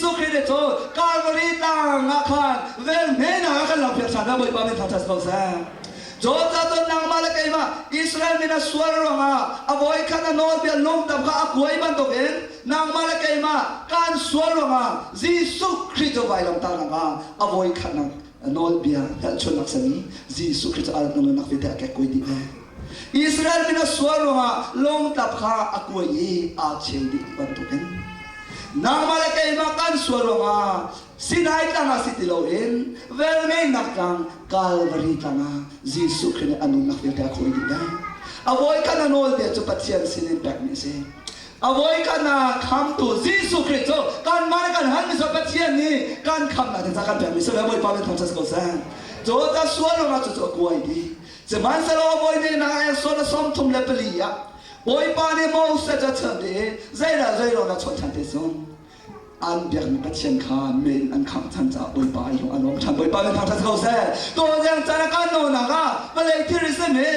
Jesuh Khrih nih cun Calvary tlang ah khan velhmenak a kan langhpiak ṭhan hna Bawipa min thangṭhat si ko seh. Cun cun nangmah le keimah Israel mi na sual ruangah a voikhat na nawlbia lungtam kha a kuai bantukin nangmah le keimah kan sual ruangah Jesuh Khrih cu vailamtahnak ah a voikhatnak nawlbia hngalhchunnak sami Jesuh Khrih cu a nunnak vialte a kekkuai dih ve. Israel mi na sual ruangah lungtlap kha a kuai i aa cheu dih bantukin nangmah le keimah kan sual ruangah Sinai tlang ah si ti loin velngeihnak tlang Calvary tlang ah Jesuh Khrih nih a nunnak vialte a khawi dih lai. A voikhat a nawlbia cu Pathian sinin pekmi a si. A voikhat ah khamtu Jesuh Khrih cu kanmah le kan halmi cu Pathian nih kan khamnak ding caah kan pekmi si le Bawipa min thangṭhat ko seh. Cu ta sual ruangah cucu a kuai dih. Sihmanhsehlaw a voi nih nak Exodus 34 ah Bawipa nih Moses a chimh i zeidah zeiruang dah chawnh ṭhan te sung an biakmi Pathian kha men an khangh ṭhan caah Bawipa ai lung a lawm ṭhan. Bawipa min thangṭhat ko seh. Tawlreng caan ah kan nawnak ah vawlei thil sim hi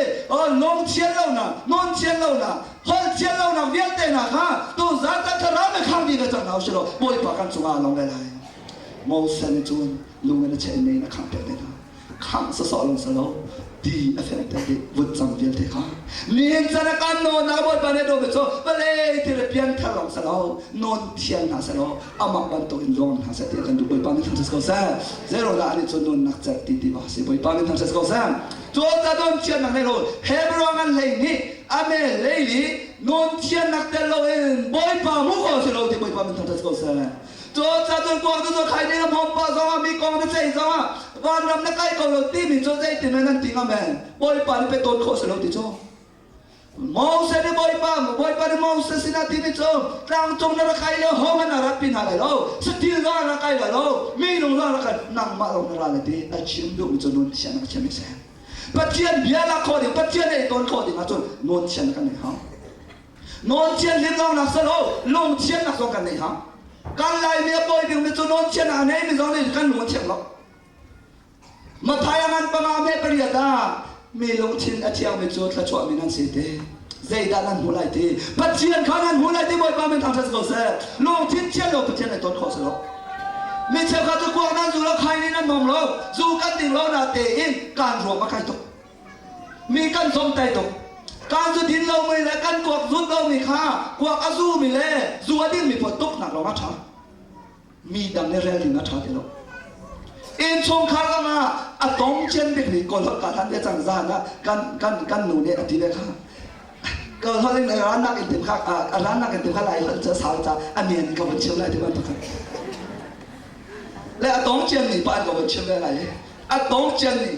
lung thian lonak, nawn thian lonak, holh thian lonak vialte hna kha tuzaan kan thlarau me khang dih ve cang hna usih law Bawipa kan cungah a lawm ve lai. Moses nih cun lung in a cheh in mei in a khangh piak te hna. Khangh sawsawh lawng si lo ti a fehter dih vutcam vialte kha nihin can ah kan nawn ah Bawipa nih a dawmi cu vawlei thil pianthar lawng si lo nawn thiang hna seh law amah bantuk in lawng hna seh ti a kan duh Bawipa min thangṭhat ko seh zeiruangah anih cu nunnak cerh ti ti va si Bawipa min thangṭhat ko seh cu ta nawn thiannak nei lo Hebrew ngan hlei nih ame leili nawn thiannak tel loin Bawipa mu ko si lo ti Bawipa min thangṭhat ko seh Cucaah cun kuak cu khai nih na hmawm pah zongah mi kong na ceih zongah vanram na kai ko lo timi cu zeitin nan ti ngam men Bawipa nih pe tawn khawh si lo ti cu Moses nih Bawipa Bawipa nih Moses sinah timi cu tlangcung na rak kai le hong an rat pi hna lai lo satil zong an rak kai lai lo minung zong an rak kai nangmah lawng na ra lai ti a chim duhmi cu nun thian a chim seh Pathian bia lak khawh ding Pathian ei tawn khawh ding ahcun nun thian kan nei hau Nawlchian lawngnak si lo, lungchiannak zong kan nei hang. Kan Laimi a pawi bikmi cu nawlchiannak a neimi zong nih kan lung a thiang lo. Mathai a ngan panga me pariat ah mi lungthin a thiangmi cu thluachuahmi nan si te. Zeidah nan hmu lai ti? Pathian kha nan hmu lai ti Bawipa min thangṭhat si ko seh. Lungthin thian lo Pathian ai ton khawh si lo. Mi cheukhat cu kuak nan zu lo khai nih nan mong lo, zu kan ding lo na tein kan ruam a kai tuk. Mi kan zomtai tuk. Kan zu din lomi le kan kuak zut lomi kha kuak a zumi le zu a dingmi pawl tuknak lawng a ṭha. Mi dang nih rel ding a ṭha ti lo. Innchungkhar kam ah a tong cian bikmi kawl holh ka hlan te cang zan ah kan kan kan nu nih a ti ve kha. Kawl holh in rannak in tim kha rannak in tim kha lai holh cu sau ca a men ka vun chim lai ti bantuk kha. Le a tong cian mi pa an ka vun chim ve lai. A tong cian mi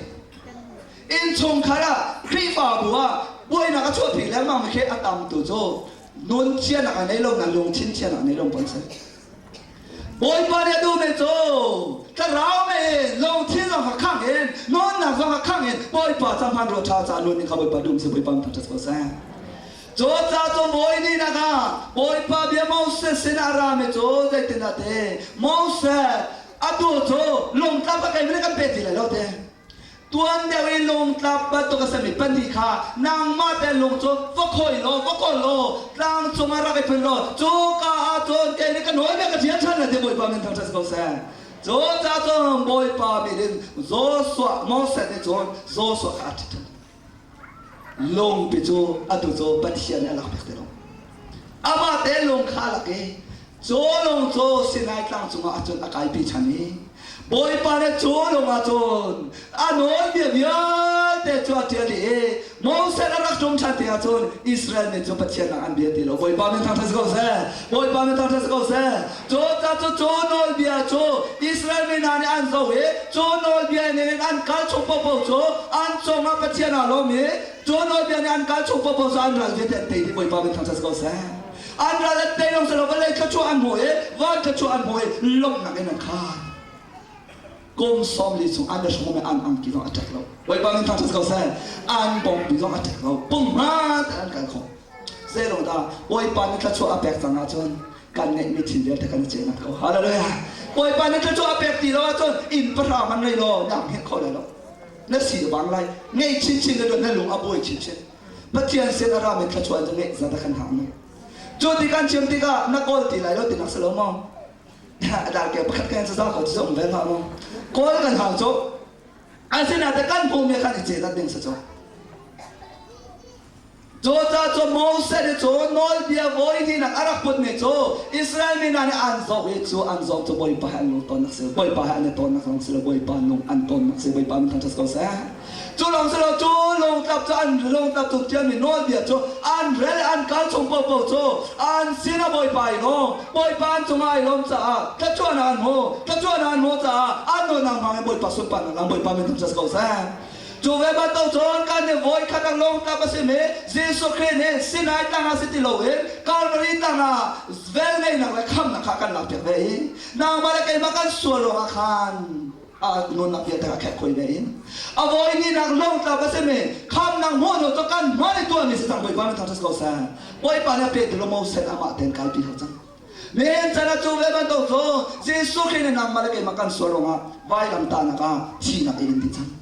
Innchungkhar ah Khrihfabu ah buainak a chuahpi lengmang khi a tam tu cu nun thiannak a nei lo na lungthin thiannak a nei lo pon si. Bawipa nih a duhmi cu thlarau mei in lungthin zong kha khang in nunnak zong kha khang in Bawipa ca hman rua ṭha ca nun in kha Bawipa dum si Bawipa thangṭhat ko seh. Cu ca cu Bawi nih nak ah Bawipa bia Moses sinah a rami cu zeitindah ti Moses atu cu lungtlap ka kei kan pe ti lai lo te. Tuan deuh i lungtlap bantuk a simi pahnih kha nangmah te lung cu va khawi law va kawl law tlang cungah rak i phun law cuka ah cun kei nih ka nawl bia ka ṭial ṭhan lai ti Bawipa min thangṭhat si ko seh. Cu ca cun Bawipa min in Joshua Moses nih cun Joshua kha a ṭhit ṭhan. Lungpi cu atu cu Pathian nih a lak piak ti lo. Amah te lung kha a lak i Cu lung cu Sinai tlang cungah cun a kaipi ṭhan i Bawipa nih cu lung ah cun a nawlbia vialte cu a ṭial i Moses a rak ṭum ṭhan tikah cun Israel mi cu Pathian ah an bia ti lo. Bawipa min thangṭhat si ko seh! Bawipa min thangṭhat si ko seh! Cu ca cu cu nawlbia cu Israel mi hna nih an zoh i cu nawlbia ning in an kal chung paohpaoh cu an cungah Pathian aa lawm i cu nawlbia nih an kal chung paohpaoh cu an ral vialte an tei dih. Bawipa min thangṭhat si ko seh! An ral an tei lawng si lo vawlei thluachuah an hmu i van thluachuah an hmu i lawmhnak in an khat. Kum 40 chung an hrawm i an angki zong a ṭek lo. Bawipa min thangṭhat ko seh. An bawmpi zong a ṭek lo. Pumhman an kal kho. Zeirong dah Bawipa nih thluachuah a pek cang ahcun kan ngeihmi thil vialte kan i cehnat ko. Hallelujah. Bawipa nih thluachuah a pek ti lo ahcun inn pahra man ngei law na hngilh kho lai lo. Na si a bang lai. Ngei chinchin na na lung a buai chinchin. Pathian sin a rami thluachuah cu ngeih zat a kan hang. Cu ti kan chim tikah na kawl ti lai lo tinak si lo maw? A dar ke pakhat kan sa ko chu um ve hna lo. Kawl kan hau cu. Asinain kan hmuhmi khan i cedat ding si cu. Cucaah cu Moses nih cun nawlbia voi hnihnak a rak putmi cu Israel mi hna nih an zoh i cu an zoh cu Bawipa he an lung tonnak si Bawipa he an i tonnak lawng si lo Bawipa nung an tonnak si Bawipa min thangṭhat ko seh. Cu lawng si lo cu lungtlap cu an lungtlap cung ṭialmi nawlbia cu an rel an kal chung paohpaoh cu an sinah Bawipa i lawm Bawipa an cungah ai lawm caah thluachuahnak an hmu thluachuahnak an hmuh caah an nunnak hmang in Bawipa sunparnak lang Bawipa min thangṭhat ko seh. Cu ve bantuk cun kan nih voikhat a lungtlap a simi Jesuh Khrih nih Sinai tlang ah si ti loin Kalvari tlang ah velngeihnak le khamnak kha kan lakpiak ve i nangmah le keimah kan sual ruangah khan a nunnak vialte kha khek khoi ve in a voi hnihnak lungtlap a simi khamnak hmuh hnu cu kan hman i tuahmi si cang Bawipa min thangṭhat ko seh. Bawipa nih a pe ti lo Moses amah tein kalpi lo cang. Nihin chan ah cu ve bantuk cu Jesuh Khrih nih nangmah le keimah kan sual ruangah vailamtahnak ah thihnak i in dih cang.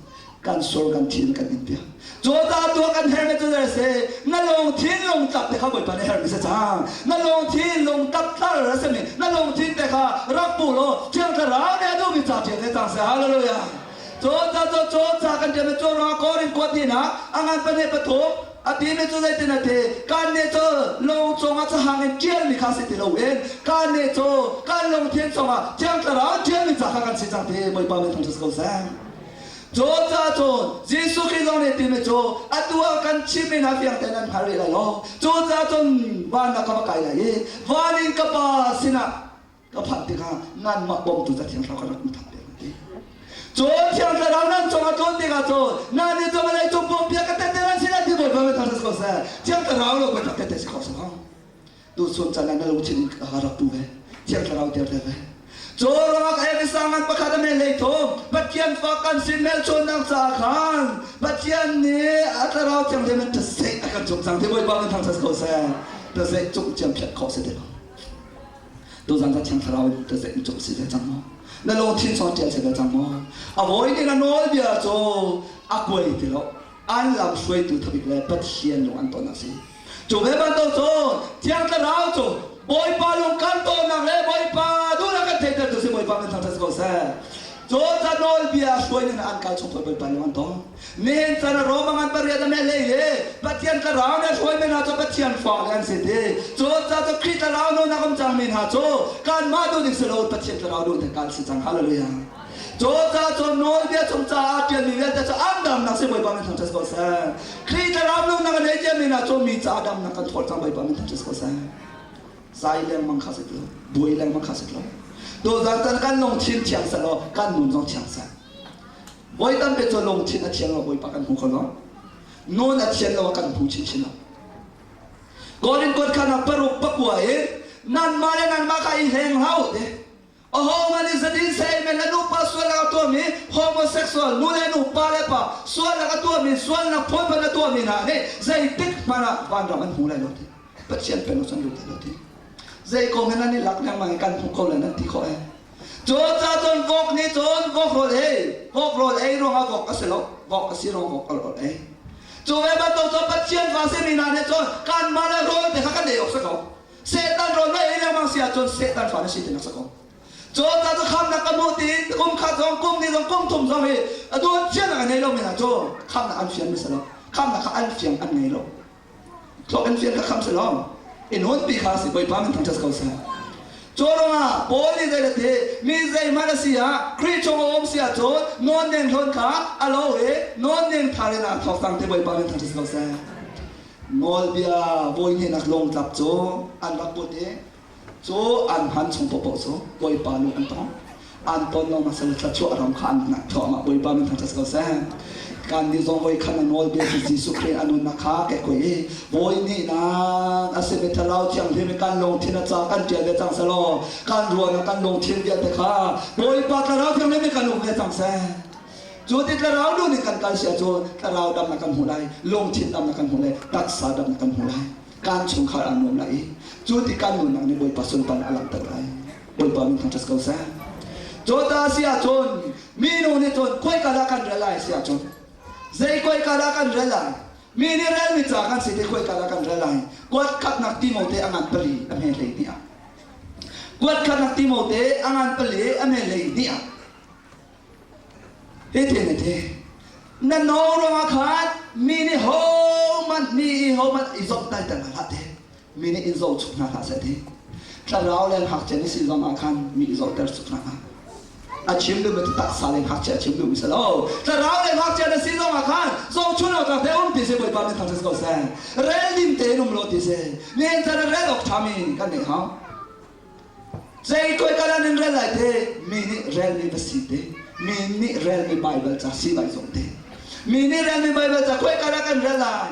Kan sual kan thin kan in piak. Cu caah tuah kan hermi cu zei si na lungthin lungtlap te kha Bawipa nih hermi si cang. Na lungthin lungtlap tlar a simi na lungthin te kha rak pu law Thiang Thlarau nih a duhmi ca ṭial te cang seh. Hallelujah. Cu ca cu cu ca kan ṭialmi cu ruangah Korin khua tinak a ngan pahnih pathum A timi cu zeitin a ti? Kan nih cu lung cungah cahang in ṭialmi kha si ti loin kan nih cu kan lungthin chungah Thiang Thlarau ṭialmi ca kha kan si cang ti Bawipa min thangṭhat si ko seh. Cu caah cun Jesuh Khrih zong nih timi cu atu ah kan chimmi hna fiang tein an hngal rih lai lo. Cu caah cun van ah ka va kai lai i van in ka Pa sinah ka phanh tikah nanmah bawmtu ca Thiang Thlarau ka rak in thlah piak ti. Cun Thiang Thlarau nan cung a tlun tikah cun nan nih cu vawlei cung pumpi ka tette nan si lai ti Bawipa min thangṭhat si ko seh. Thiang Thlarau lo Bawipa tette si kho si lo. Tuchun caan ah na lungthin ka rak tu ve. Thiang Thlarau ter te ve. Cu ruangah Efesa ngan pakhat a men lei thum Pathian fa kan sin hmelchunnak caah khan Pathian nih a Thlarau Thianghlim in ṭaseh a kan cuk cang ti Bawipa min thangṭhat si ko seh. Ṭaseh cuk ciam phiat khawh si ti lo. Tuzan ka Thiang Thlarau in ka zeih cuk si ve cang maw? Na lungthin sawt ṭial si ve cang maw? A vawi nih na nawlbia cu a kuai ti lo. An lam hruaitu thabik le Pathian lung an ton a si. Cu ve bantuk cu Thiang Thlarau cu Bawipa lung kan tonnak le Bawipa duhnak kan theihtertu si Bawipa min thangṭhat si ko seh. Cu ca nawlbia hruai ning an kal chung Bawipa lung an tong. Nihin chan ah Roma ngan pariat a meh hlei hi Pathian thlarau nih a hruaimi hna cu Pathian fale an si ti. Cu ca cu Khrih thlarau nunnak um cangmi hna cu kanmah duh ding si lo Pathian thlarau duh ding kan si cang. Hallelujah. Cu ca cu nawlbia chung caah ṭialmi vialte cu an damnak si Bawipa min thangṭhat ko seh. Khrih thlarau nunnak a nei ciami hna cu mi caah damnak kan thawl cang Bawipa min thangṭhat ko seh. Zai lengmang kha si lo, buai lengmang kha si lo. Tuzan tan kan lungthin thiang seh law kan nun zong thiang seh. Voi tampi cu lungthin a thiang lo Bawipa kan hmu kho lo. Nun a thian lo ah kan hmu chinchin lo. Korin kuat khan ah paruk pakua in nanmah le nanmah kha i hleng hlah u ti. Aho nih zadin sei men le nupa sualnak a tuahmi homosexual nu le nu pa le pa sualnak a tuahmi sualnak phunphun a tuahmi hna nih zeitik hmanh ah vanram an hmu lai lo ti. Pathian pen an lut lai lo ti. Zei kong he nan i lak lengmang i kan hmu ko lai nan ti khawh eh. Cucaah cun vok nih cun vok rawl ei, vok rawl ei ruangah vok a si lo, vok a si ruang vok rawl ei. Cu ve bantuk cun Pathian fa simi hna nih cun kanmah le rawl te kha kan ei awk si ko. Satan rawl na ei lengmang si ahcun Satan fa na si tinak si ko. Cucaah cu khamnak ka hmuh tiin kum khat zong kum ni zong kum thum zong hi a duan fiannak a nei lomi hna cu khamnak an fian mi si lo. Khamnak kha an fiang an ngei lo. Thluak in fian kha kham si lo. In hun pi kha si Bawipa min thangṭhat ko seh. Cu ruangah Paul nih zei ti mi zeihmanh a si ah Khrih chung a um si ahcun nawn neng hlawn kha a lo i nawn neng thar in aa thawk cang ti Bawipa min thangṭhat ko seh. Nawlbia vawi hnihnak lungtlap cu an rak put i cu an hman chung paohpaoh cu Bawipa lung an tong. An ton lo hmasa thluachuah ram kha an nak thluahmah Bawipa min thangṭhat ko seh. Kan nih zong voi khan a nawlbia cu Jesuh Khrih a nunnak kha ke koi i voi nih nan a simi Thlarau Thianghlim i kan lungthin a ca kan ṭial ve cang selaw kan ruahnak kan lungthin vialte kha Bawipa Thlarau Thianghlim nih kan uk ve cang seh. Cu ti Thlarau duh nih kan kal si ahcun Thlarau damnak kan hmuh lai, lungthin damnak kan hmuh lai, taksa damnak kan hmuh lai. Kan chungkhar aa nuam lai i cu ti kan nunnak nih Bawipa sunparnak a langhter lai. Bawipa min thangṭhat ko seh. Cu ta si ahcun minu nih cun khoika dah kan rel lai si ahcun zei khoika dah kan rel lai mi nih relmi ca kan si ti khoika dah kan rel lai kuat khatnak Timote a ngan pali a hme hlei hnih ah. Kuat khat Timote a ngan pali a me lei hnih ah hi thil ni thi na no ruangah khan mi nih hohmanh mi i hohmanh i zomhtaih ter hna hlah te mi nih in zohchuk hna hlah seh ti thlarau le ngakchia ni si zong ah khan mi i zohter chuk hna hlah a chim duhmi cu taksa le ngakchia a chim duhmi si lo thlarau le ngakchia na si zong ah khan zohchun awk tlak te um ti si Bawipa min thangṭhat ko seh rel dim tein um law ti si nihin chan ah rel awk ṭhami kan neih hau zei koi kalan in rel lai te mi nih relmi va si te mi nih relmi Bible ca si vai zong te mi nih relmi Bible ca koi kala kan rel lai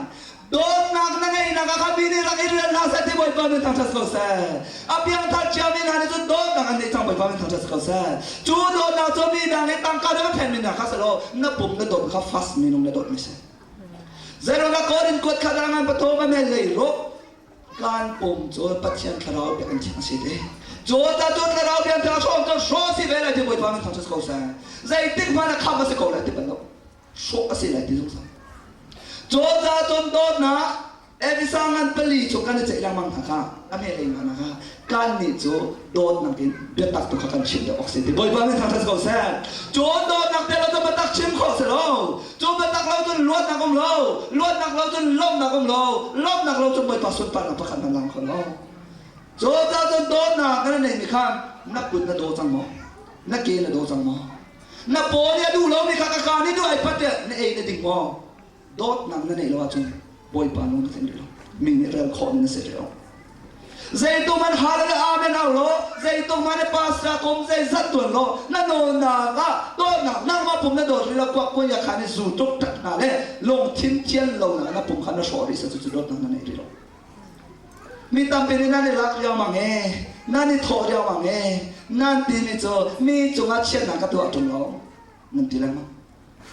Dawtnak na ngeihnak ah khan mi nih rak in rel hna seh ti Bawipa min thangṭhat ko seh. A piangthar ciami hna nih cun dawtnak an neih cang Bawipa min thangṭhat ko seh. Cu dawtnak cu mi dang nih tangka na va phenmi hna kha si law na pum na dawt kha fast minung na dawtmi si. Zeiruangah Korin kuat kha dah ngan pathum a mel lei ruk kan pum cu Pathian thlarau biakinn thiang a si te. Cu ta cu thlarau biakinn thiang hrawm cu hraw si ve lai ti Bawipa min thangṭhat ko seh. Zeitik hmanh a kham a si ko lai ti bal lo. hrawh a si lai ti zungzal. Cawca cun dawtnak Efesa ngan pali cu kan i ceih lengmang hna kha a hme lei hna kha kan nih cu dawtnak in biatak tu kha kan chim deuh awk si ti Bawipa nih thangṭhat ko seh. Cun dawtnak te lo cu biatak chim khawh si lo. Cu biatak lo cun luatnak um lo. Luatnak lo cun lawmhnak um lo. Lawmhnak lo cun Bawipa sunparnak pakhat hmanh lang kho lo. Cucaah cun dawtnak na neihmi khan na kut na daw cang maw? Na ke na daw cang maw? Na paw nih a duh lomi kha ka kaa nih duh ai pat na ei na ding maw? Dawtnak na neih lo ahcun Bawipa nawl na tling rih lo. Mi nih rel khawh ning na si rih lo. Zeitung man hal le amen au law, zeitung man pastor kom zeizat tuan law, na nawlnak ah dawtnak nangmah pum na dawt rih lo kuak kuan ya khan i zu tuk tak hna le lungthin thian lo na na pum kha na hrawh rih sa cu cu dawtnak na nei rih lo. Mi tampi nih nan i lak riangmang ee, nan i thawh riangmang ee, nan timi cu mi cungah chiatnak ka tuah ṭung lo, nan ti lengmang.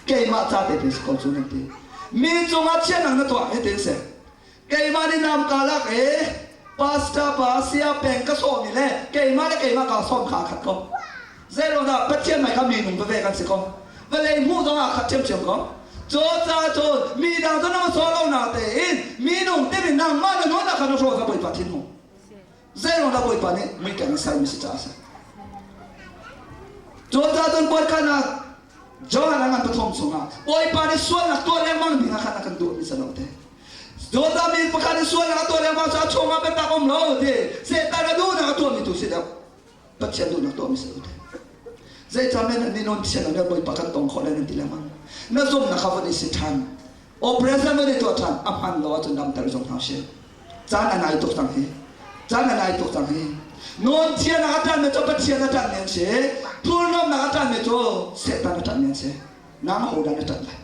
Keimah ca te si ko cu nan ti. Mi cungah chiatnak na tuah hi tin si. Keimah nih nam ka lak i pastor pa sia peng ka sawhmi le keimah le keimah kaa sawm kha a khat ko. Zeiruangah Pathian mei kha minung veve kan si ko. Vawlei hmuh zong ah khat ṭhiamṭhiam ko. Cucaah cun mi dang cu na va sawh lo na tein minung timi nangmah na nawn ah khan na hrawh kha Bawipa thin hung. Zeiruangah Bawipa nih muikeng in sermi si caah a si. Cucaah cun Bawipa nak Johan a ngan pathum chungah Bawipa nih sualnak tuah lengmang ding ah khan a kan duhmi si lo te. Dawtnak mi pakhat nih sualnak a tuah lengmang cu a chungah biatak um lo ti Satan a duhnak a tuahmi tu si deuh. Pathian duhnak tuahmi si lo te. Zeicah men nih non thian lo Bawipa kan tong khawh lai nan ti lengmang. Na zumhnak kha von i si ṭhan. Operation von i tuah ṭhan. A hman lo ahcun damter zong hna sih. Caan a nai tuk cang hi. Caan a nai tuk cang hi. Non thian a ṭanmi cu Pathian a ṭanmi an si. Thurhnawmnak a ṭanmi cu Satan a ṭanmi an si. Nang hodah na ṭanh lai?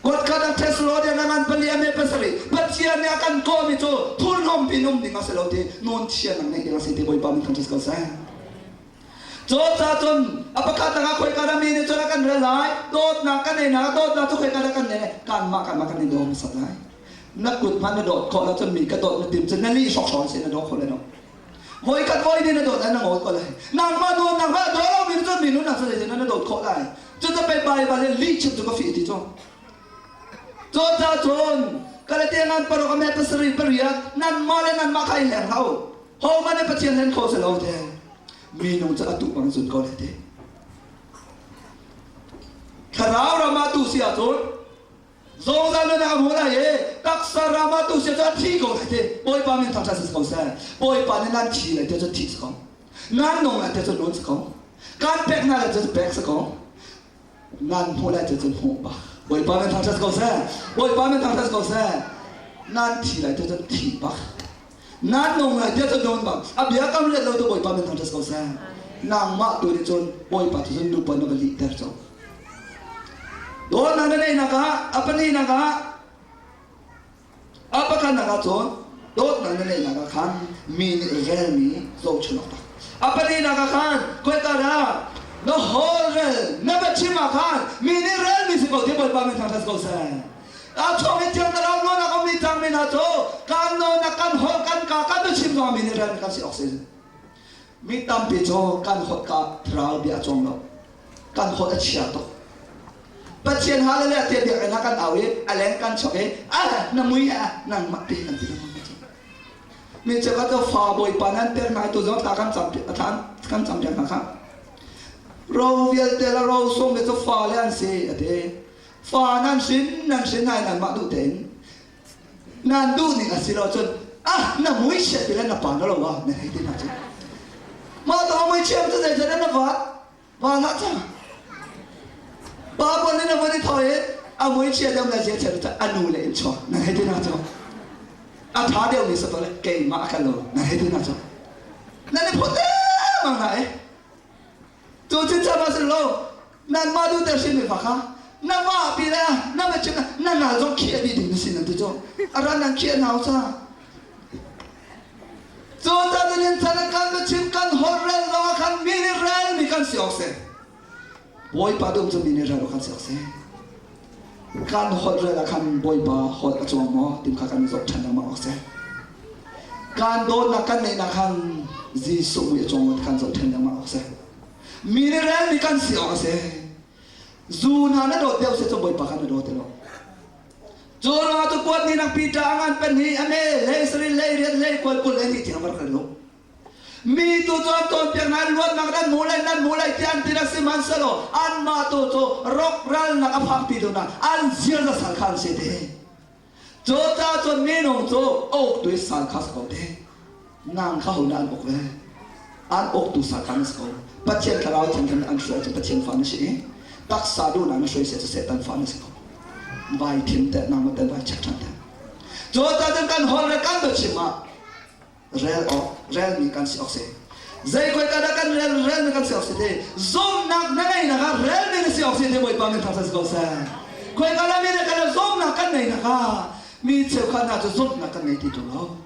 Kuatkhat ah Thessalonian a ngan pali a me pasarih Pathian nih a kan kawhmi cu thurhnawm pin um ding a si lo ti nawn thian ang neih ding a si ti Bawipa min thangṭhat ko seh. Cucaah cun a pakhat ah khoika dah mi nih cun a kan rel lai dawtnak kan nei nak dawtnak cu khoika dah kan nei kanmah kanmah kan i daw hmasat lai na kut hmanh na dawt khawh lo cun mi ka dawt na tim cun na lih hrawkhrang sin na daw kho lai lo voi khat voi ni na dawt lai na ngol ko lai nangmah nu nangmah daw lo mi cun mi nu nak cun na dawt khawh lai cu ta pe bai ba le lih chim cu ka fi ti cu Cucaah cun Galatia ngan paruk a me pasarih pariat nanmah le nanmah kha i hleng hlah u. Hohmanh nih Pathian hlen kho si lo te. Minung cu atu bang zun ko le te. Thlarau ram ah tu si ahcun zungzal nunnak a hmu lai i taksa ram ah tu si ahcun a thi ko lai te. Bawipa min thangṭhat si ko seh. Bawipa nih nan thi lai te cu thi si ko. Nan nung lai te cu nun si ko. Kan pek hna lai cu pek si ko. Nan hmuh lai cu cun hmuh bak. Bawipa nan thangṭhat ko seh. Bawipa nan thangṭhat ko seh. Nan thi lai cu cun thi bak. Nan nung lai tiah cun nung bak. A bia kam let lo tu Bawipa nan thangṭhat ko seh. Nangmah tu nih cun Bawipa tu cun nupa na va lihter cang. Dawtnak na neihnak ah, a pahnihnak ah, A pakhatnak ah cun dawtnak na neihnak ah khan mi nih relmi zohchun awk tak. A pahnihnak ah khan khoika dah na hawl rel na va chim ah khan mi nih relmi si ko ti Bawipa min thangṭhat ko seh. A chung i thiang thlarau nawl a ummi cangmi hna cu kan nawl na kan holh kan ka kan biachim zong mi nih relmi kan si awk si. Mi tampi cu kan holh ka thlarau bia a cawng lo. Kan holh a chia tuk. Pathian hallelujah tiah biakinn ah kan au i a leng kan chuak i ah na mui ah nangmah te kan ti lengmang. Mi cheukhat cu fa bawipa nan pek hna i tu zong thla kan cam kan campiak hna kha. Ro vialte le ro sung mi cu fale an si a ti. Fa nan hrin nan hrin ai nanmah duh tein nan duh ning a si lo cun ah na mui chiat ti le na pa na lo ah na hei ti hna cu. Mah tong mui chiam cu zeitin na vat va hlah ca. Pa pawl nih na vun i thaw i a mui chia deuh na zia chia cu a nu le in chuak na hei ti hna cu. A ṭha deuhmi si ko le keimah a kan lo na hei ti hna cu. Nan i phut lengmang hna i cu chinchap ah si lo nanmah duh ter hrin mi fa kha na va pi le na va chim na nal zong khi a dih ding na si nan ti cu a ran nan khi a nau ca cu ta nin chan kan va chim kan holh rel zong ah khan mi nih rel mi kan si awk si Bawipa dum cu mi nih rel kan si awk si kan holh rel ah khan Bawipa holh a cuang maw tim kha kan zoh ṭhan lengmang awk si kan dawtnak kan neihnak khan Jesuh mui a cuang maw kan zoh ṭhan lengmang awk si mi nih rel mi kan si awk a si zu hna na dawt deuh si cu Bawipa kha na dawt ti lo cu ruangah cu kuat ni nak Peter a ngan pen hi a me hlei sarih hlei riat hlei kual kul hlei ni tiang rak rel lo Mi tu cu an cawnpiak hna luatnak nan hmu lai nan hmu lai tiah an ti na sihmanhsehlaw anmah tu cu rawkralnak a phakpi tu hna an ziaza sal kha an si te. Cucaah cun minung cu a uktu i sal kha si ko te. Nang kha ho dah an uk ve? An uktu sal kha na si ko. Pathian thlarau thiang khan an hruai cu Pathian fa na si i taksa duhnak na hruai si cu Satan fa na si ko. Vai thim te nang te vai check ṭhan te. Cucaah cun kan holh le kan biachim ah rel awk relmi kan si awk si zei khoi ka dah kan rel relmi kan si awk si te zumnak na ngei nak ah relmi na si awk si te bawipa min thangthat si ko seh khoi ka dah mi nih kan zumnak kan nei nak ah mi cheukhat hna cu zumnak kan nei ti ṭung lo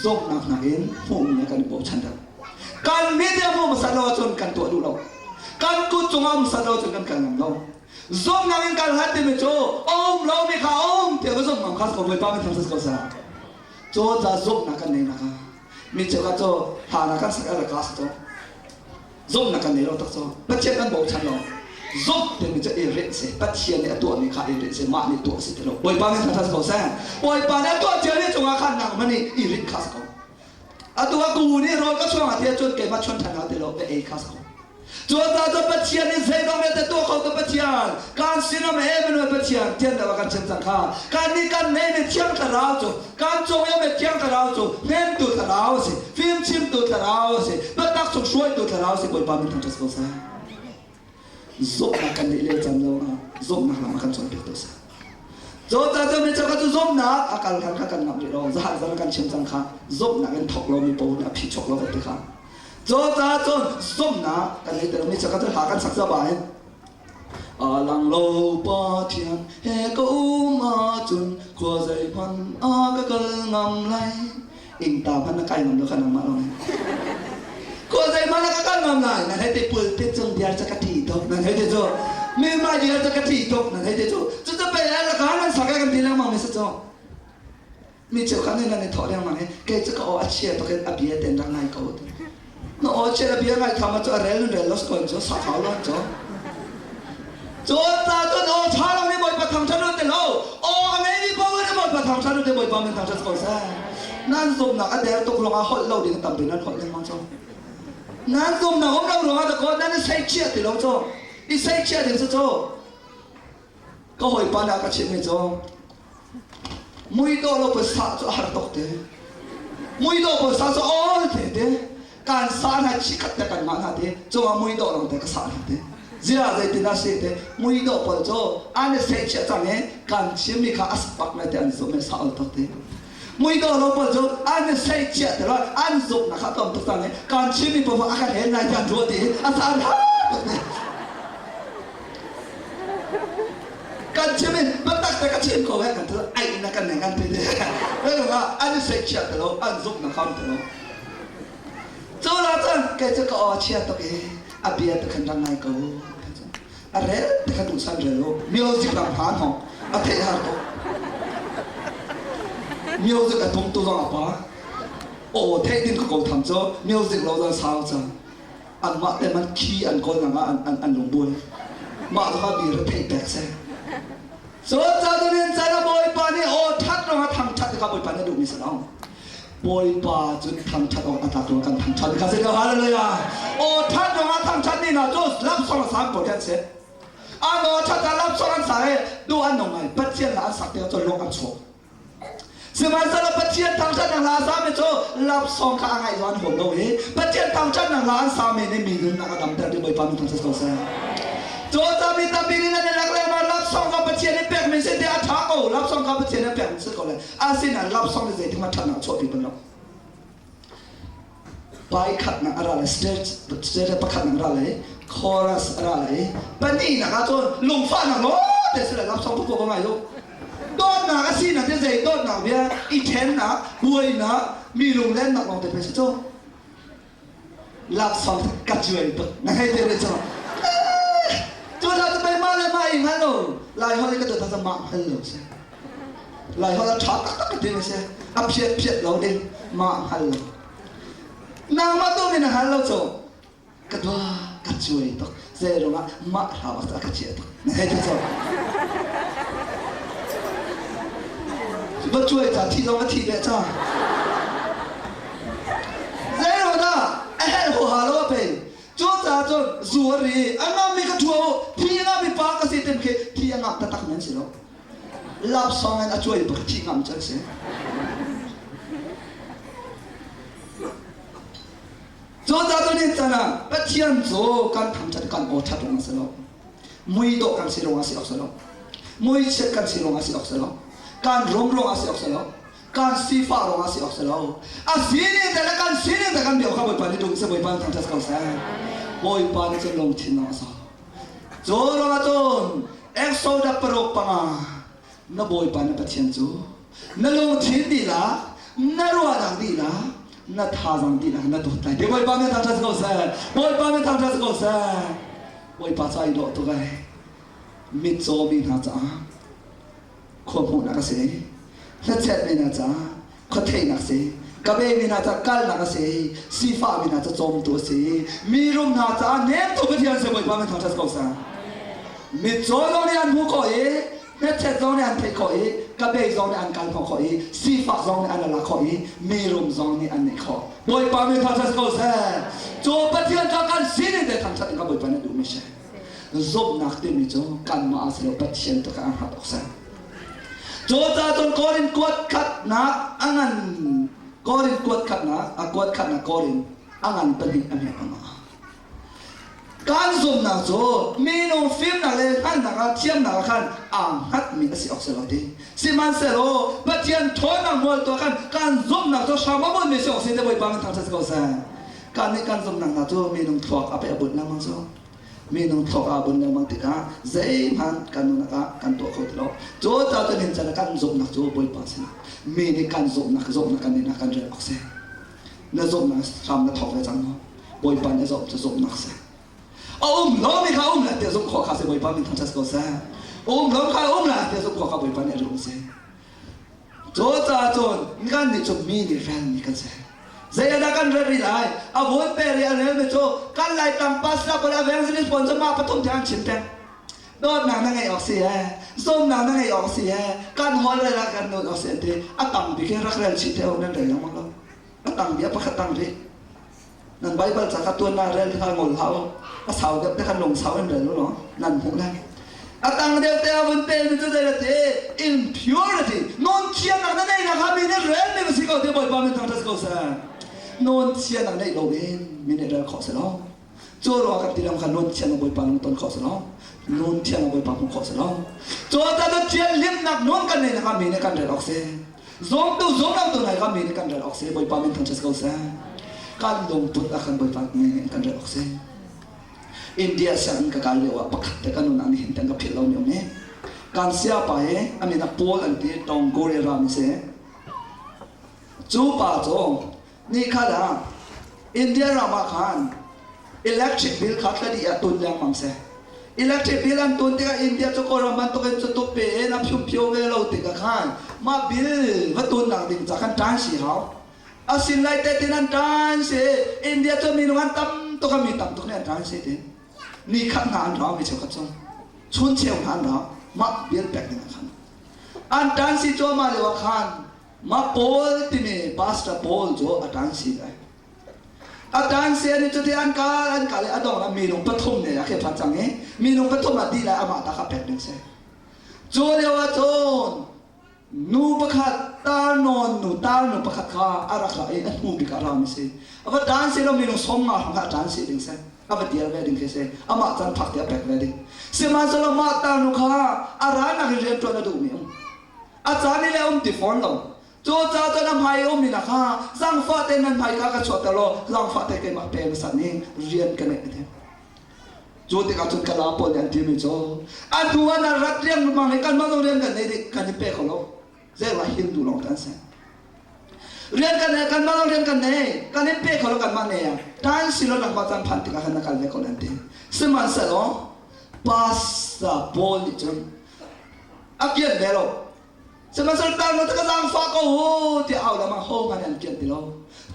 zumnak nakin hmuhmi kan i bochan deuh kan media hmuh hmasa lo ahcun kan tuah duh lo kan kut cungah um sat lo cun kan kal ngam lo zumnak in kal hlat timi cu um lo mi kha um tiah ka zumh ngam kha ko bawipa min thangthat si ko seh Caw zumhnak kan nei nak ah mi cheukhat cu hlan ah kan sak a ka si to zumhnak kan nei lo tak cu Pathian kan bochan lo zumh timi cu i rinh si Pathian nih a tuahmi kha i rinh si mah nih tuah si ti lo Bawipa nih thangthat ko seh Bawipa nih a tuah ciami cungah khan nangmah nih i rinh kha si ko atu a ku nih rawl ka chuang ah tiah cun keimah chuan ṭhan ah ti lo ka ei kha si ko Cucaah cun Pathian nih zeidang vialte tuah kho tu Pathian, kan sinum Emmanuel Pathian tian deuh ah kan chim cang kha. Kan nih kan neihmi Thiang Thlarau cu, kan cung i ummi Thiang Thlarau cu hnemtu Thlarau a si, fimchimtu Thlarau a si, biatak chung hruaitu Thlarau a si, Bawipa min thangṭhat ko seh. Zumhnak kan neih lio caan lawngah zumhnak lam a kan cawnpiaktu a si. Cucaah cun mi cheukhat cu zumhnak a kal khan kha kan ngamh rih lo. Zahan zan kan chim cang kha zumhnak in thawk lomi paoh nih a phi chuak lo kan ti kha. Cucaah cun zumhnak kan ngeih mi cu kan hla kan sak zaba in Alang lo Pathian he ka um ahcun khua zeihmanh a ka kal ngam lai ingta hmanh na kai ngam lo kha nangmah lawng khua zeihmanh a ka kal ngam lai nan hei ti pulpit cung diar ca ka ṭih tuk nan hei ti cu mi mah diar ca ka ṭih tuk nan hei ti cu cucu pe la ka nan sak kan ti lengmang mi si cu Mi cheukhat nih nan i thawh lengmang i kei cu ka aw a chia tuk in a bia ten rak ngai ko ti. Na aw chia a bia ngai tham ah cu a rel in rel lo si ko cu sak hau lo cu. Cun ta cun aw ṭha lo nih Bawipa thangṭhat u ti lo. Aw a ngeimi paoh nih Bawipa thangṭhat u ti Bawipa min thangṭhat ko seh. Nan zumnak a der tuk ruangah holh lo ding tampi nan holh lengmang cu. Nan zumnak um lo ruangah dakaw nan i seichiah ti lo cu. I seichiah ding cu cu ka hawipa nih a ka chimhmi cu Muidawh lo pawisa cu a har tuk te. Muidawh pawisa cu awl te te. Kan sa hna chikhat te kan ngah hna te. Cungah muidawh lawng te ka sa hna te. Zia zeitin dah si te. Muidawh pawl cu an i seihchiah cang i kan chimmi kha a pak lai te an zumh i sa awl tuk te. Muidawh lo pawl cu an i seihchiah te lo an zumhnak kha tlawm tuk cang i kan chimmi pawl a kan hen lai ti an ruah ti i a sa an har tuk te. Kan chim in biatak te ka chim ko he kan tu ai na kan ngan te te ah an i seihchiah te lo an zumh na kham te lo cu la cun kei cu ka aw chia tuk i a bia te khan rak ngai ko a rel te khan duh san rel lo music ram hman hong a theih har tuk music a tum tu zong a pa aw theih din ko ko tham cu music lo zan sau cang anmah te man khi an kawl nak ah an an lungbuai mah zong ah mi retheih pek seh cun ca dunin can a bawipa nih aw that rong a thang that kha bawipa nih duhmi si lo. Bawipa cu thangṭhat awk a tlak ruang kan thangṭhat kha si ko. Hallelujah. Aw ṭhat ruangah thangṭhat mi hna cu lamsawng a sang ko kan si. An aw ṭhat ah lamsawng an sa i duh an nung ngai. Pathian la an sak tikah cun lung an chuak. Sihmanhsehlaw Pathian thangṭhatnak hla a sami cu lamsawng kha a ngaih zong an huam lo i Pathian thangṭhatnak hla an sami nih mi nunnak a damter ti Bawipa min thangṭhat ko seh. Cucaah mi tampi nih nan i lak lengmang laksawng kha Pathian nih pekmi si tiah a ṭha ko. Laksawng kha Pathian nih pekmi si ko le asinain laksawng nih zeitik hmanh ṭhatnak a chuahpi bal lo. Pai khatnak a ra lai, stage stage pakhatnak a ra lai, chorus a ra lai. Pahnihnak ah cun lungfahnak lawngte si lai laksawng tuk ko ngai u. Dawtnak a sinak te zei dawtnak bia i ṭhennak, buainak, mi lunglennak lawngte pei si cu. Laksawng ka cuai tuk na hei te cu cu la cu pei mah le mah i hngal lo lai holh i ka dawt ah mah hngal lo si lai holh a ṭha taktak ka ti mi si a phiat phiat lo ding mah hngal lo nangmah tu mi na hngal lo cu ka dua ka cuai tuk zei ruangah mah hlau ah ka chia tuk na hei te cu va cuai ca thi zong a thi ve ca Zeiruangah a herh huaha lo a pei. Cucaah cun zu a ri, a ngammi ka ṭhua u, thi a ngammi pa ka si tim khi thi a ngam taktak men si lo. Lapsawng in a cuai bak thi ngam cu an si. Cucaah cun in can ah Pathian cu kan thangṭhat kan aw ṭhat ruangah si lo. Mui dawh kan si ruangah si awk si lo. Mui chiat kan si ruangah si awk si lo. Kan rum ruangah si awk si lo. Kan sifah ruangah si awk si lo. A sining te le kan sining te kan biak kha Bawipa nih duh seh Bawipa nih thangṭhat ko seh. Bawipa nih cun lungthin lawng a sau. Cu ruangah cun Exodus 6:5 na Bawipa na Pathian cu na lungthin dihlak na ruahnak dihlak na thazaang dihlak na dawt lai. Bawipa nih thangṭhat ko seh. Bawipa nih thangṭhat ko seh. Bawipa ca i dawh tuk ai. Mitcaw mi hna caah khua hmuhnak a si hlachiat mi hna caah khua theihnak a si ka be mi hna caah kalnak a si sifah mi hna ca cawmtu a si mi rum hna caah nemtu Pathian si Bawipa min thangṭhat ko seh mitcaw zong nih an hmuh khawh i hnachet zong nih an theih khawh i ka bei zong nih an kal khawh khawh i sifak zong nih an la khawh i mi rum zong nih an neih khawh Bawipa min thangṭhat ko seh cu Pathian kha kan sining te thangṭhat in ka Bawipa nih duh mi si Zumhnak timi cu kanmah ah si lo Pathian tu kha a hngat awk si. Cucaah cun Korin kuat khatnak a ngan Korin kuat khatnak a kuat khatnak Korin a ngan pahnih a hme panga. Kan zumhnak cu minung fimnak le hngalhnak ah thiamnak ah khan aa hngatmi a si awk si lo ti. Sihmanhsehlaw Pathian ṭhawnnak hmual tu ah khan kan zumhnak cu hram a bunmi si awk si te Bawipa min thangṭhat si ko seh. Kan nih kan zumhnak hna cu minung thluak a pe a bunh lengmang cu. Minung thluak aa bun lengmang tikah zeihmanh kan nunnak ah kan tuah kho ti lo. Cucaah cun hin can kan zumhnak cu Bawipa sinah mi nih kan zumhnak zumhnak kan nih kan rel awk si. Na zumhnak hram na thawk ve cang maw? Bawipa nih zumh cu zumhnak si. A um lomi kha um lai tiah zumh khawh kha si Bawipa min thangṭhat ko seh. Um lo kha um lai tiah zumh khawh kha Bawipa nih a rum si. Cucaah cun kan nih cu mi nih relmi kan si. Zei ah dah kan rel rih lai? A vun pe rih a relmi cu kan Laitlang pastor pawl evangelist pawl cu mah pathum tiang an chim peng. Dawtnak na ngeih awk si he, zumnak na ngeih awk si he, kan hawl rel ah kan nun awk si an ti. A tam bik hi rak rel chih te u nan rel lengmang lo. A tang bia pakhat tang rih. Nan Bible ca kha tuan na rel kha ngol hlah u. A sau deuh te khan lung sau in rel u law nan hmuh lai. A tang deuh te a vun pel mi cu zei ti impurity non thiannak na nei nak ha mi nih rel mi si ko ti Bawipa min thangṭhat ko seh. Non thiannak neih lo in mi nih rel khawh si lo. Cu ruang kan ti lam kha non thiannak Bawipa lung ton khawh si lo. Non thiannak Bawipa hmuh khawh si lo. Cu ta cu thian limnak non kan nei nak ha mi nih kan rel awk si. Zawmtu zawmlo nai ka mi nih kan rel awk si Bawipa min thangṭhat ko seh. Kan lungput ah khan Bawipa nih kan rel awk si. India sianginn ka kai lio ah pakhat te kan unau nih hin kan ka philh lo mi um i kan siapa hi a min ah Paul an ti Tong Korea ram si. Cu pa cu ni khat ah India ram ah khan electric bill kha thla dih ah tun lengmang seh. Electric bill an tun tikah India cu Kawlram bantukin cu tuk pe in a phiumphio ve lo tikah khan mah bill va tunnak ding ca khan ṭan si hau. A sin lai te tin an ṭan si. India cu minung an tam tuk a mi tam tuk nih an ṭan si tin. Ni khat hna an rau mi cheukhat cu. Chun cheu hna an rau. Mah bill pek ding ah khan. An ṭan si cuahmah lio ah khan. Mah Paul timi Pastor Paul cu a ṭan si lai. A ṭan si an i cuti an kal an kal i a dong ah minung pathum ne a khi phan cang i minung pathum ah dih lai amah ta kha pek ding si. Cu lio ah cun nu pakhat tar nawn nu tar nu pakhat kha a rak ra i a hnu bik ah a rami si. A va ṭan si lo minung 50 hrawng kha a ṭan si ding si. A va tial ve ding khi si. Amah can phak ti a pek ve ding. Sihmanhsehlaw mah tar nu kha a ranak in rian ṭuan a duhmi um. A caan i le um ti fawn lo. Cu ca cun a hmai i ummi na kha zangfah tein nan hmai kha ka chuahter law zangfah te keimah pe hmasa ning rian ka neih a ti. Cu tikah cun kala pawl nih an timi cu a hnu ah na rat riangmang i kanmah zong rian kan nei dih kan i pe kho lo. Zeiruah Hindu lawng kan si. Rian kan nei kanmah zong rian kan nei kan in pe kho lo kanmah nei ah tan si lo nangmah caan phan tikah khan na kal ve ko nan ti. Sihmanhsehlaw pastor Paul nih cun a kian ve lo sihmanhsehlaw tar ka zaangfah ko u tiah au lama ho hmanh an kian ti lo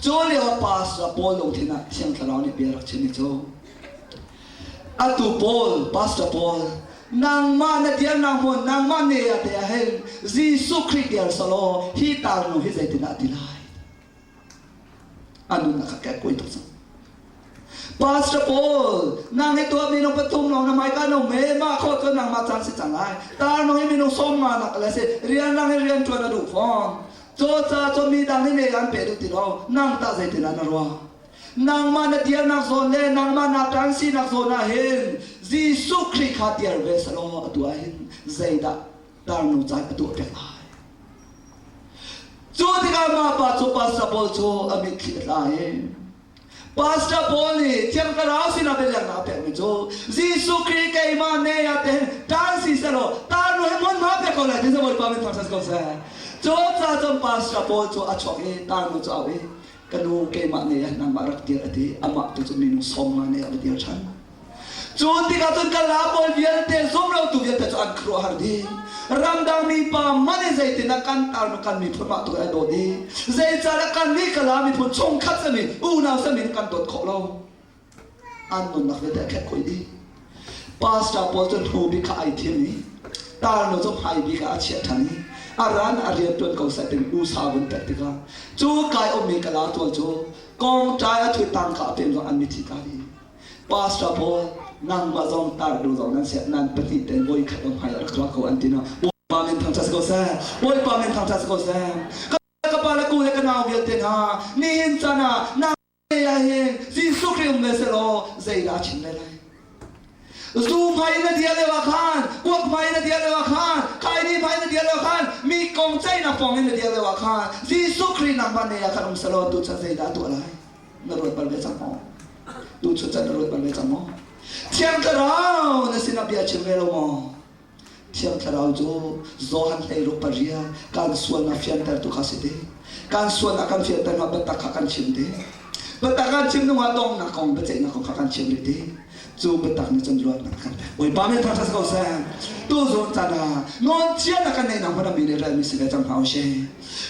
cu lio ah pastor Paul lungthin ah Thiang Thlarau nih bia rak chim i cu atu Paul pastor Paul nangmah na dirnak hmun nangmah ne ah te ah hin Jesuh Khrih dir selaw hi tar nu hi zeitindah a ti lai A nunnak kha kekkuai tuk cang. Pastor Paul, nang hi tuah minung pathum lawng na hmaika no me mah khawh cu nangmah caan si cang lai. Tar nung hi minung 50 nak le si rian rang hi rian ṭuan a duh fawn. Caw ca cu mi dang hi ne an pe duh ti lo. Nang tah zeitin ah na ruah? Nangmah na diarnak zawn le nangmah na ṭan sinak zawn ah hin Jesuh Khrih kha diar ve selaw atu ah hin zeidah tarnu caan a tuah pek lai? Cu tikah mah pa cu Pastor Paul cu a mitthli a tla i Pastor Paul nih Thiang Thlarau sinah bialehnak a pekmi cu Jesuh Khrih keimah ne ah ten ṭan si sehlaw tarnu he hmunhma pek ko lai ti Bawipa min thangṭhat ko seh. Cu ca cun Pastor Paul cu a chuak i tarnu cu a auh i ka nu keimah ne ah nangmah rak dir a ti amah tu cu minung 50 ne ah va dir ṭhan. Cu tikah cun kan la pawl vialte zumlotu vialte cu an khuaruahhar dih. Ramdang mi pa man i zeitin ah kan tarnu kan miphun mah tuk in an dawt i zeicahdah kan nih Kala miphun chungkhat sami unau sami kan dawt khawh lo. An nunnak vialte a khenh khoi dih. Pastor pawl cu hnu bik kha ai thim i tarnu cu hmai bik ah a chiah ṭhan i a ran a rian ṭuan ko seh timi usa vun pek tikah cu kai ummi Kala tual cu kongṭai a ṭhu tangka a pem zong an mithi ta dih. Pastor pawl nangmah zong tar du zong nan siah nan pahnih ten voi khat om hai rak tuah ko an ti na Bawipa min thangṭhat si ko seh Bawipa min thangṭhat si ko seh ka pa le ku le ka nau vialte hna nihin caan ah na ah hin Jesuh Khrih um ve selaw zeidah a chim ve lai zu hmai na dia lio ah khan kuak hmai na dia lio ah khan khaini hmai na dia lio ah khan mi kong ceihnak pawng in na dia lio ah khan Jesuh Khrih nangmah ne ah khan um selaw tu chan zeidah a tuah lai Na ruat bal ve cang maw? Tuchun caan na ruat bal ve cang maw? Thiang Thlarau na sinah bia chim ve lo maw? Thiang Thlarau cu Johan 16:8 kan sualnak fiantertu kha si te. Kan sualnak kan fianter hna biatak kha kan chim te. Biatak kan chim hnu ah dongnak kong biaceihnak kong kha kan chim rih te. Cu biatak nih cun luatnak kan pek. Bawipa min thangṭhat ko seh. Tu zong caan ah nawn chia na kan neih nang hmanh mi nih relmi si ve cang hna usih.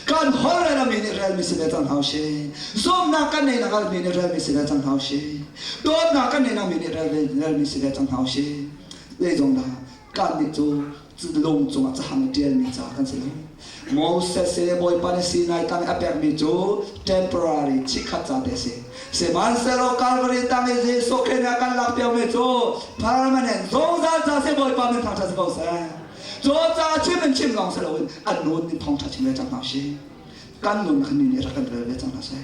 Kan holh rel mi nih relmi si ve cang hna usih. Zumhnak kan neih nak mi nih relmi si ve cang hna usih. Dawtnak kan neih nak mi nih relmi si ve cang hna usih. Zeizong dah kan nih cu lung cungah cahang i ṭialmi ca kan si lo. Moses he Bawipa nih Sinai tlang i a pekmi cu temporary chikkhat ca te a si. Sihmanhsehlaw Calvary tang i Jesuh Khrih nih a kan lakpiakmi cu permanent zungzal ca si Bawipa min thangṭhat si ko seh. Cu ca chim in chim lawng si loin an nun in thawngṭha chim ve cang hna usih. Kan nun kha mi nih rak kan rel ve cang hna seh.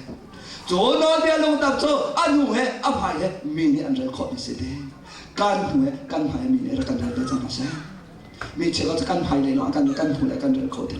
Cu nawlbia lungtak cu a hnu he a hmai he mi nih an rel khawhmi si te. Kan hnu he kan hmai mi nih rak kan rel ve cang hna seh. Mi cheukhat cu kan hmai lei lawng kan kan hnu le kan rel kho ti lo.